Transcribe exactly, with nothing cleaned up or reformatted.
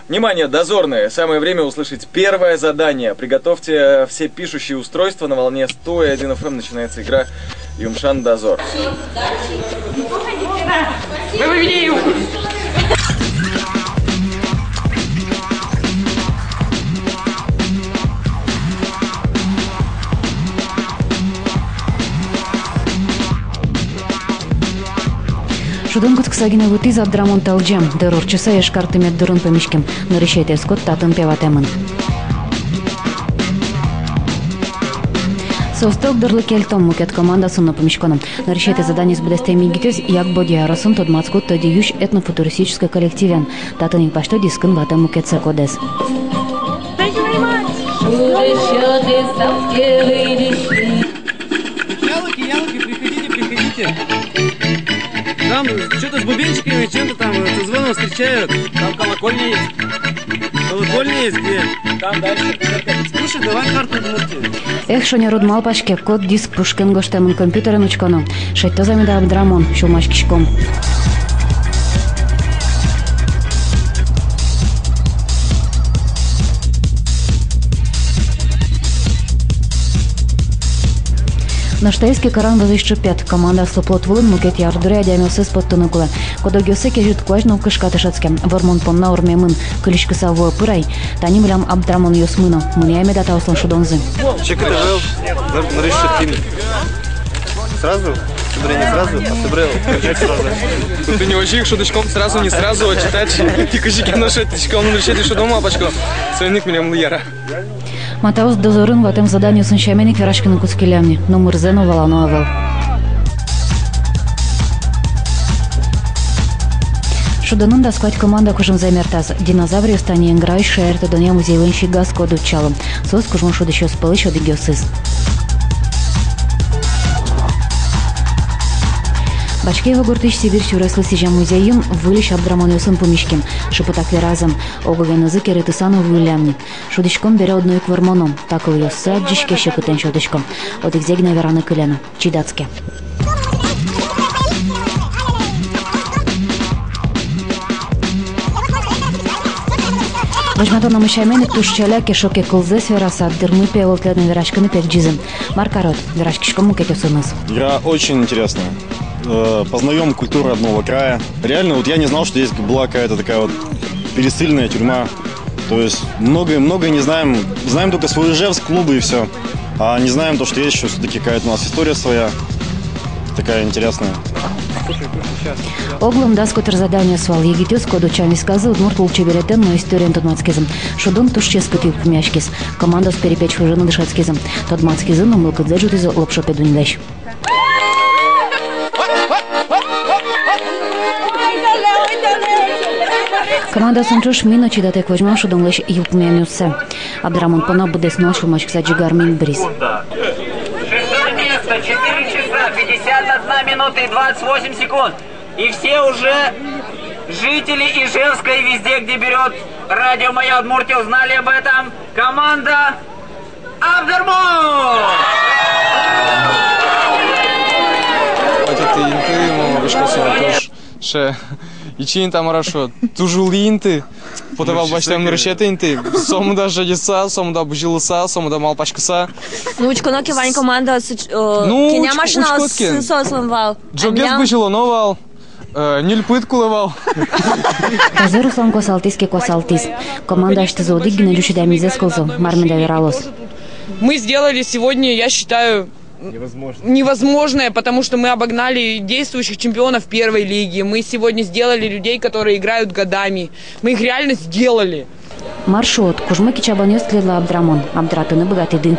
Внимание, дозорные! Самое время услышать первое задание. Приготовьте все пишущие устройства. На волне сто и один F M начинается игра «Юмшан дозор». Мы вывели его. Шудон кутскыса гинэ вуттӥз Абдрамон тӧлӟем. Дыр ортчыса Ижкар тымет дурын пумиськем. Нырысетӥез код татын пе ватэмын. Соосты огдырлы кельтом, мукет командаосын но пумиськоно. Нырысетӥ заданиез быдэстэм егитъёс Як-Бӧдья ёросын тодматско «Тӧдьы юсь» этнофутуристической коллективен. Татын ик басьто дискын ватэм мукетсэ кодэз. Ялыки, ялыки, приходите, приходите. Там что-то с бубенчиками, чем-то там, э, со звоном встречают. Там колокольня есть. Колокольня есть где? Там дальше. Слушай, давай карту Удмуртии. Эх, шонер уд малпаське, код диск пушкын гожтэмын, компьютерен учконо. Шедьтоз-а меда Абдрамон, сюлмаськиськом. Нош таиз ке кӧран вӧзысь чыпет. Командаос луплот вылын мукет ярдуре адямиосыз поттыны кулэ. Кодогъёссэ кезьыт куазь но кышка тышетске. Вормон понна ормемын, кылиськыса вуэ пыр ай. Тани милям Абдрамонъёсмы но. Мынэ-а меда таослэн шудонзы? Секыт ӧвӧл. Ныр-, нырысь шедьтӥм. Сразу? Собере не сразу, а собере чуть сразу. Тут не очень шудӥськом сразу, не сразу, а читать. И кызьы ке но шедьтӥськом, нырысетӥ шудон малпасько. Соин ик милемлы яра. Матаос дозорын ватэм заданиосын сямен ик вераськыны кутскиллям ни, номырзэ но валано ӧвӧл. Шудонын дас куать команда кужымзэ мертаз. Динозавръёс тани Энграысь шаертодонъя музейлэн сигаськон кудӥз утчало. Соос кужмо шудӥсьёс пӧлысь одӥгъёсыз. Бачкеево гуртысь Сибирь сюреслы сӥзем музейын выльысь Абдрамонъёсын пумиським. Шыпытак веразы: ог-огенызы керетыса но вуиллям ни. Шудӥськом бере, одно ик вормоно. Та кылъёссы адӟиське, секытэн сётӥсько. Одӥгзэ гинэ вераны кыле но: чидатске. Возьматонамы сямен ик, туж ӵаляк, эшшо ке кылзэс вераса, дырмы пе ӧвӧл тӥледын вераськыны, пегӟизы. Мар карод, вераськиськом мукетъёсыныз. Игра очень интересная. Э, познаём культуру родного края. Реально, вот я не знал, что здесь была какая-то такая вот пересыльная тюрьма. То есть многое, многое не знаем. Знаем только свой Ижевск, клубы и всё. А не знаем то, что есть ещё всё-таки какая-то у нас история своя. Такая интересная. Оглом дас котыр заданиос вал. Егитъёс код утчам висказы удмурт лулчеберетэн но историен тодматскизы. Шудон туж ческыт йылпумъяськиз. Командаос перепеч выжыны дышетскизы. Тодматскизы но мылкыдзэ ӝутӥзы Лопшо Педуньлэсь. Командаосын ӵош ми но чидатэк возьмам шудонлэсь йылпумъянъёссэ. Абдрамон понна быдэс нунал сюлмаськыса ӟигар мед быриз. Шестое место, четыре часа, пятьдесят одна минута и двадцать восемь секунд. И все уже жители Ижевска и везде, где берёт радио «Моя Удмуртия», узнали об этом. Команда Абдрамон! Отыты инты, мон вышкаса тоже. Ше, ичи инты, мар-а шуод, туж улӥ инты. Потэ вал басьтэм нырысетӥ инты. Сомында жадиса, сомында бызьылыса, сомында малпаськыса. Ну, учконо ке, вань команда, э, ну, кӧня машинаос, учкод ке, соослэн вал. Ӝоггес бызьылоно вал. Э, ньыль пыд кулэ вал. Тазэ Руслан куасалтӥз ке, куасалтӥз. Команда азьтызы одӥг гинэ ӟуч адямизэс кылзо, мар меда вералоз. Мы сделали сегодня, я считаю, невозможное, потому что мы обогнали действующих чемпионов первой лиги. Мы сегодня сделали людей, которые играют годами. Мы их реально сделали. Мар шуод, кужмо ик чабанъёс тӥледлы Абдрамон, абдратыны быгатӥды.